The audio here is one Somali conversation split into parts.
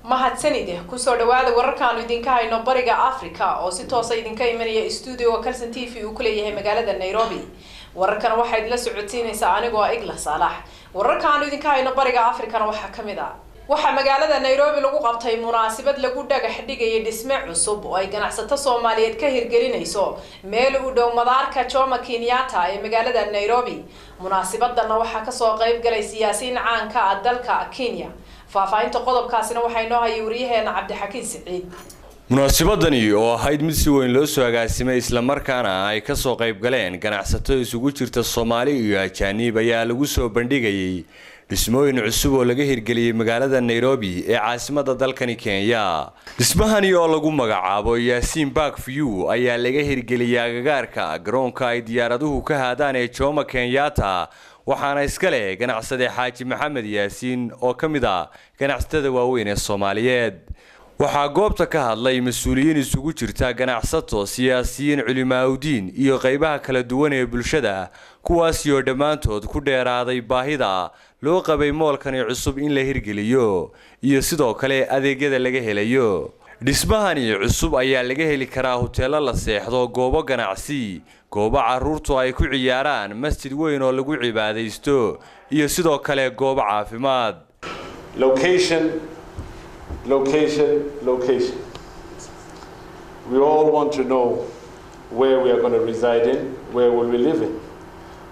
Mahadsanid. Kusoo dhawaada wararkaanu idinka hayno Bariga Africa oo si toosa idinka imanaya stuudioga Kalson TV uu ku leeyahay magaalada Nairobi. Wararkan waxaa idinla socodsiinaysaa anigoo Igla Saalax. Wararkaanu idinka hayno Bariga Africana waxaa kamid ah: waxaa magaalada Nairobi lagu qabtay munaasabad lagu dhagax dhigayay dhisme cusub oo ay ganacsato Soomaaliyeed ka hirgelinayso meel u dhow madaarka Jomo Kenyatta ee magaalada Nairobi. Munaasabadana waxaa kasoo qayb galay siyaasiyiin caanka ah dalka Kenya. Faahfaahinta qodobkaasina waxaa inoo hayay wariyaheena Cabdixakiin Siciid. Munaasabadani oo ahayd mid si weyn loo soo agaasimay, islamarkaana ay kasoo qayb galeen ganacsato isugu jirta Soomaali iyo ajaaniib, ayaa lagu soo bandhigayay dhismooyin cusub oo laga hirgeliyey magaalada Nairobi ee caasimada dalkani Kenya. Dhismahani oo lagu magacaabo Yaasiin Park View ayaa laga hirgeliyey agagaarka garoonka ay diyaaraduhu ka haadaan ee Jomo Kenyatta, waxaana iska leh ganacsade Xaaji Maxamed Yaasiin oo ka mid ah ganacsatada waaweyn ee Soomaaliyeed. Waxaa goobta ka hadlay mas-uuliyiin isugu jirta ganacsato, siyaasiyiin, culimaaudiin iyo qaybaha kala duwan ee bulshada, kuwaasi oo dhammaantood ku dheeraaday baahida loo qabay moolkani cusub in la hirgeliyo iyo sidoo kale adeegyada laga helayo. Dhismahani cusub ayaa laga heli karaa huteelo la seexdo, goobo ganacsi, goobo caruurtu ay ku ciyaaraan, masjid weyn oo lagu cibaadaysto iyo sidoo kale goobo caafimaad. Location, location, location. We all want to know where we are going to reside in, where will we live in,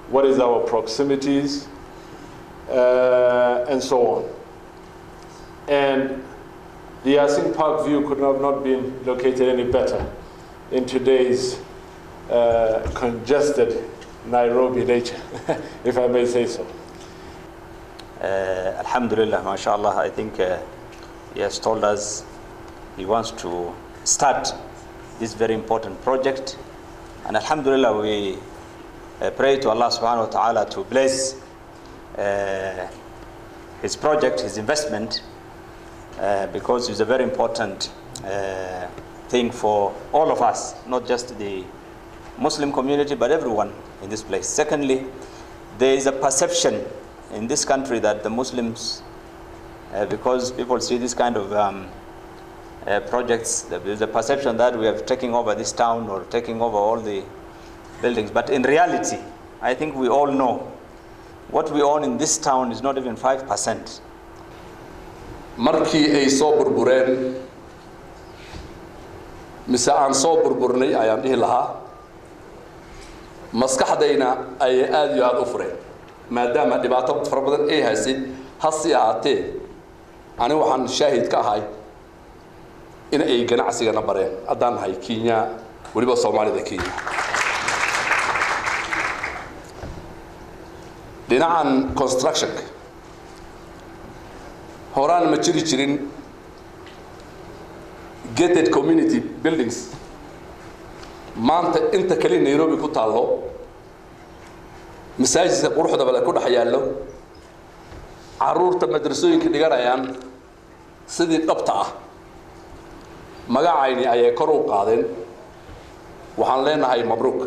what is our proximities, and so on. And the Yasin Park View could have not been located any better in today's congested Nairobi nature, if I may say so. Alhamdulillah, mashallah, I think he has told us he wants to start this very important project. And Alhamdulillah, we pray to Allah subhanahu wa ta'ala to bless his project, his investment, because it's a very important thing for all of us, not just the Muslim community, but everyone in this place. Secondly, there is a perception in this country that the Muslims, because people see this kind of projects, there is a perception that we are taking over this town or taking over all the buildings. But in reality, I think we all know what we own in this town is not even 5%. Markii ay soo burbureen mise aan soo burburnay ayaan dhihi lahaa, maskaxdayna ayay aada iyo aada u fureen, maadaama dhibaato fara badan ay haysay. Hase ahaatee, ani waxaan shaahid ka ahay in ay ganacsigana bareen haddaan nahay Kenya, weliba Soomaalida Kenya, dhinacan constructionka. Horaan ma jiri jirin gated community buildings. Maanta inta kali Nairobi ku taallo, masaajidka quruxda bale ku dhex yaallo, caruurta madrasooyinka dhiganayaan, sidii dhabta ah magacayni ayay kor u qaadeen. Waxaan leenahay mabruuk.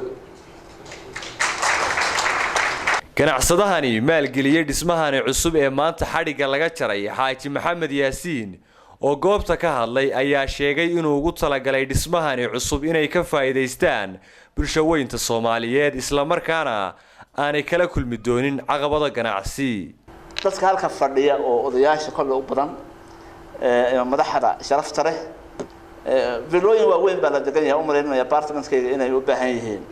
Ganacsadahani maalgeliyey dhismahani cusub ee maanta xadhigga laga jaray, Xaaji Maxamed Yaasiin, oo goobta ka hadlay ayaa sheegay inuu ugu talagalay dhismahani cusub inay ka faa'iidaystaan bulshaweynta Soomaaliyeed, islamarkaana aanay kala kulmi doonin caqabado ganacsi. Dadka halka fadhiya oo odayaasha kolle u badan, madaxda sharafta leh, vilooyin waaweyn baa la degan yahay, umalaynmaya apartmentkayga inay u baahan yihiin,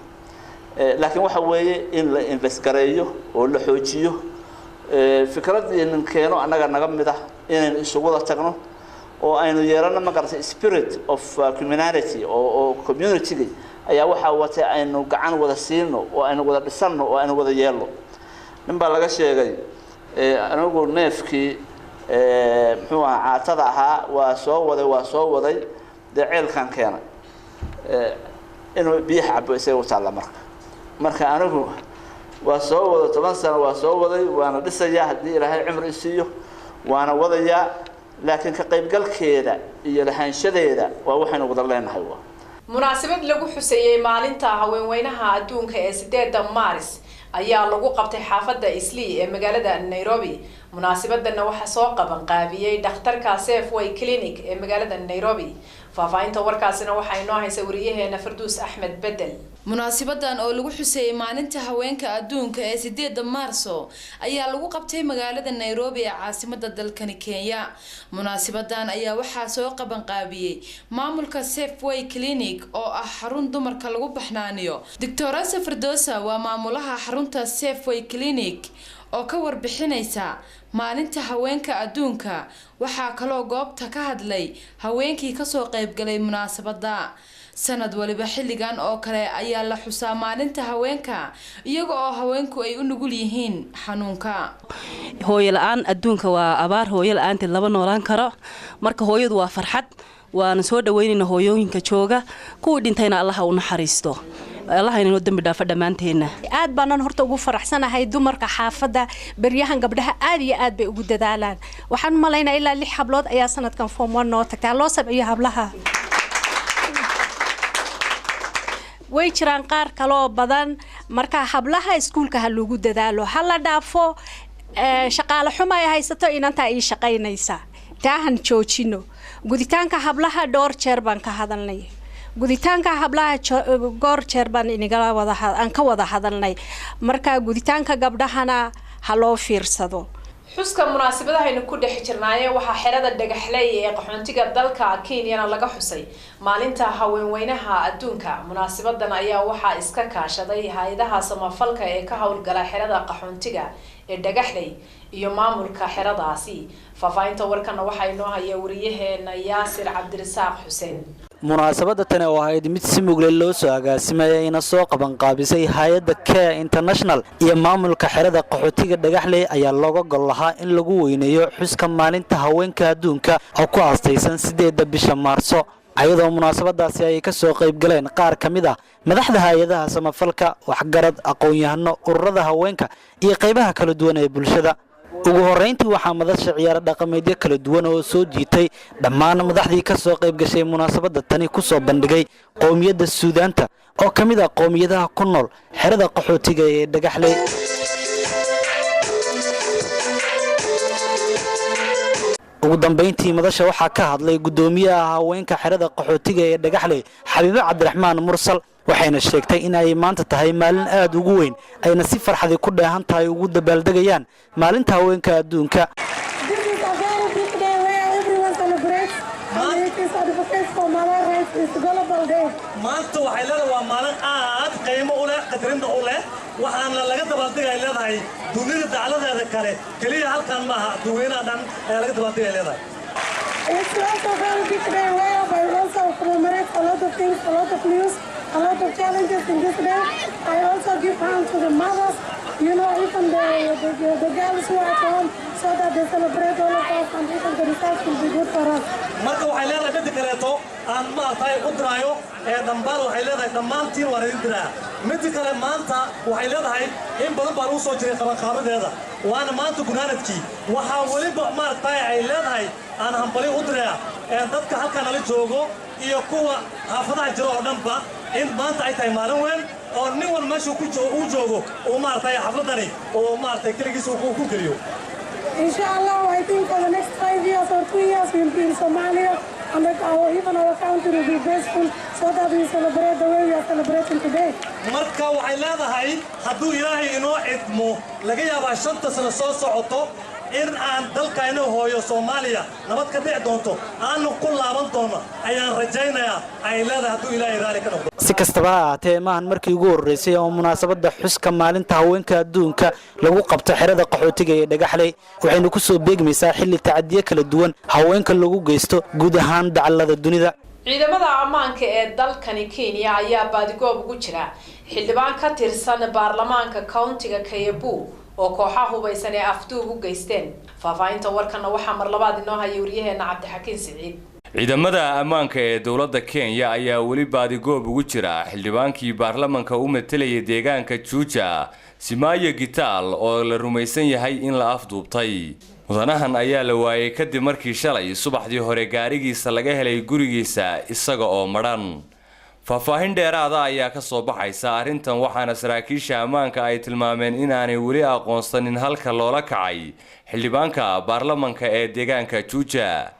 laakiin waxa weeye in la invest gareeyo oo la xoojiyo fikraddii nin keeno annaga naga mid ah, inaynu isugu wada tagno oo aynu yeelano, ma garatay, spirit of communality oo community-ga ayaa waxaa watay aynu gacan wada siino oo aynu wada dhisanno oo aynu wada yeelno. Nin baa laga sheegay, anigu neefkii muxuu ahaa caatada ahaa waa soo waday, waa soo waday, dee ceelkan keenay inuu biyaha cabo isaga u taalla. Marka anigu waa soo wada 10 sano, waa soo waday, waana dhisayaa haddii Ilaahay cimri isiiyo, waana wadayaa, laakiin ka qaybgalkeeda iyo lahaanshadeeda waa waxaynu wada leenahay. Waa Munaasabad lagu xuseeyey maalinta haweenweynaha adduunka ee 8-da Maaris ayaa lagu qabtay xaafadda Islii ee magaalada Nairobi. Munaasabadana waxaa soo qaban qaabiyey dhakhtarka Safeway Clinic ee magaalada Nairobi. Faahfaahinta warkaasina waxaa inoo haysa wariyaheena Farduus Axmed Bedel. Munaasabadan oo lagu xuseeyey maalinta haweenka adduunka ee 8-da Maarso ayaa lagu qabtay magaalada Nairobi ee caasimada dalkani Kenya. Munaasabadan ayaa waxaa soo qabanqaabiyey maamulka Safeway Clinic oo ah xarun dumarka lagu baxnaaniyo. Doctorasa Fardosa waa maamulaha xarunta Safeway Clinic oo ka warbixinaysa maalinta haweenka adduunka. Waxaa kaloo goobta ka hadlay haweenkii kasoo qaybgalay munaasabada. Sanad waliba xilligan oo kale ayaa la xusaa maalinta haweenka, iyaga oo haweenku ay u nugul yihiin xanuunka. Hooyo la-aan adduunka waa abaar, hooyo la-aanteed lama noolaan karo. Marka hooyadu waa farxad, waana soo dhaweynayna hooyooyinka jooga. Kuwii dhintayna Allaha u naxariisto, Allaha inoo dembi dhaafo dhammaanteenna. Aad baanan horta ugu faraxsanahay dumarka xaafadda. Beryahan gabdhaha aad iyo aad bay ugu dadaalaan. Waxaan u malaynaa ilaa lix hablood ayaa sanadkan form 1 noo tagtay. Loo sabciyo hablaha. Way jiraan qaar kaloo badan. Marka hablaha iskuulka ha lagu dadaalo, ha la dhaafo shaqaale xumo ay haysato, inantaa ii shaqaynaysa, taahan joojino. Guditaanka hablaha dhowr jeer baan ka hadalnay. Guditaanka hablaha goor jeer baan inagala wada aan ka wada hadalnay. Marka guditaanka gabdhahana ha loo fiirsado. Xuska munaasabadahaynu ku dhex jirnaaye, waxaa xerada Dhagaxley ee qaxoontiga dalka Kenyana laga xusay maalinta haweenweynaha adduunka. Munaasabadan ayaa waxaa iska kaashaday hay-adaha samafalka ee ka howlgala xerada qaxoontiga ee Dhagaxley iyo maamulka xeradaasi. Faahfaahinta warkana waxaa inoo haya wariyaheena Yaasir Cabdirasaaq Xuseen. Munaasabada tani oo ahayd mid si mugle loo soo agaasimaya ina soo qabanqaabisay hay-adda Care International iyo maamulka xerada qaxootiga Dhagaxley ayaa looga gol lahaa in lagu weyneeyo xuska maalinta haweenka adduunka oo ku aastaysan 8-da bisha Maarso, ayadoo munaasabadaasi ay ka soo qayb galeen qaar ka mid ah madaxda hay-adaha samafalka, waxgarad, aqoon-yahano, ururada haweenka iyo qaybaha kala duwan ee bulshada. Ugu horrayntii waxaa madasha ciyaaro dhaqameedyo kala duwan oo soo jiitay dhammaan madaxdii ka soo qayb gashay munaasabadda tani ku soo bandhigay qowmiyadda Suudaanta oo ka mid ah qowmiyadaha ku nool xerada qaxootiga ee Dhagaxley. Ugu dambayntii madasha waxaa ka hadlay guddoomiyaha haweenka xerada qaxootiga ee Dhagaxley, Xabiibe Cabdiraxmaan Mursal, waxayna sheegtay in ay maanta tahay maalin aad ugu weyn, ayna si farxadi ku dheehan tahay ugu dabaaldegayaan maalinta haweenka adduunka. This is a very big day where everyone celebrates and it is advocates for mother rights. It's global day. Maanta waxay leedahay waa maalin aad qiimo u leh, qadarinta u leh, waxaana laga dabaaldegay leedahay dunida dacladeeda kale. Keliya halkan maaha, dadweynaha dhan ayaa laga dabaaldegay leedahay. It's also a very big day where we also commemorate a lot of things, a lot of news, a lot of challenges in this day. I also give hand to the mothers, even the girls who are at home, so that they celebrate all of us and even the results will be good for us. Marka waxay leedahay midda kaleeto aan maaragtay u diraayo ee dhambaal, waxay leedahay dhammaantiin waan idin diraa. Midda kale, maanta waxay leedahay in badan baa lagu soo jiray qabanqaabadeeda, waana maanta gunaanadkii. Waxaa weliba maaragtay ay leedahay aan hambali u dirayaa ee dadka halkan nala joogo iyo kuwa xaafadaha jira oo dhanba in maanta ay tahay maalin weyn oo nin wal meeshuu ku uu joogo uu maaragtay xafladani uu maaragtay keligiis uu ku geliyo. Inshallah, I think for the next 5 years or 2 years, we'll be in Somalia and that even our country will be peaceful so that we celebrate the way we are celebrating today. Marka waxay leedahay hadduu Ilaahay inoo cidmo, laga yaabaa 5-ta sano soo socoto in aan dalkayna hooyo Soomaaliya nabad ka dhici doonto, aanu ku laaban doono ayaan rajaynayaa, ay leedahay, hadduu Ilaahay raali ka noqdo. Si kastaba ha ahaatee, maahan markii ugu horreysay oo munaasabadda xuska maalinta haweenka adduunka lagu qabto xerada qaxootiga ee Dhagaxley. Waxaynu ku soo beegmaysaa xilli tacadiyo kala duwan haweenka lagu geysto guud ahaan dacallada dunida. Ciidamada ammaanka ee dalkani Kenya ayaa baadigoob ugu jira xildhibaan ka tirsan baarlamaanka countiga Kiambu oo kooxaha hubaysan ee afduub u geysteen. Faahfaahinta warkana waxaa mar labaad inoo haya wariyaheena Cabdixakiin Siciid. Ciidamada ammaanka ee dowladda Kenya ayaa weli baadigoob ugu jira xildhibaankii baarlamanka u matalayay deegaanka Juja, Simaayo Gitaal, oo la rumaysan yahay in la afduubtay. Mudanahan ayaa la waayay kadib markii shalay subaxdii hore gaarigiisa laga helay gurigiisa isaga oo madhan. Faahfaahin dheeraada ayaa ka soo baxaysa arrintan, waxaana saraakiisha ammaanka ay tilmaameen inaanay weli aqoonsanin halka loola kacay xildhibaanka baarlamanka ee deegaanka Juja.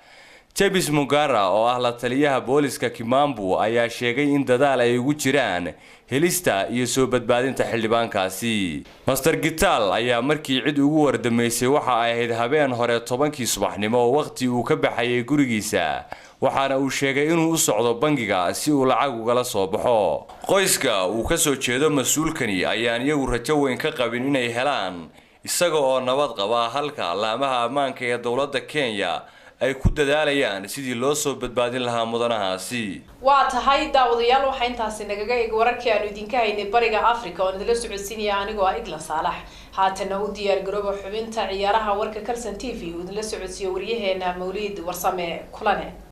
Jebis Mugara oo ah la taliyaha booliska Kimambu ayaa sheegay in dadaal ay ugu jiraan helista iyo soo badbaadinta xildhibaankaasi. Master Gitaal ayaa markii cid ugu wardamaysay waxa ay ahayd habeen hore 10-kii subaxnimo, waqti uu ka baxayay gurigiisa, waxaana uu sheegay inuu u socdo bangiga si uu lacag ugala soo baxo. Qoyska uu ka soo jeedo mas-uulkani ayaan iyagu rajo weyn ka qabin inay helaan isaga oo nabad qaba, halka laamaha ammaanka ee dowladda Kenya ay ku dadaalayaan sidii loo soo badbaadin lahaa mudanahaasi. Waa tahay daawadayaal, waxaa intaasi nagaga eg wararkii aanu idinka haynay Bariga Africa oon idinla socodsiinaya anigoo ah Igla Saalax. Haatana u diyaar garooba xubinta ciyaaraha warka Kalson TV uu idinla socodsiiyo waryaheena Mawliid Warsame Kulane.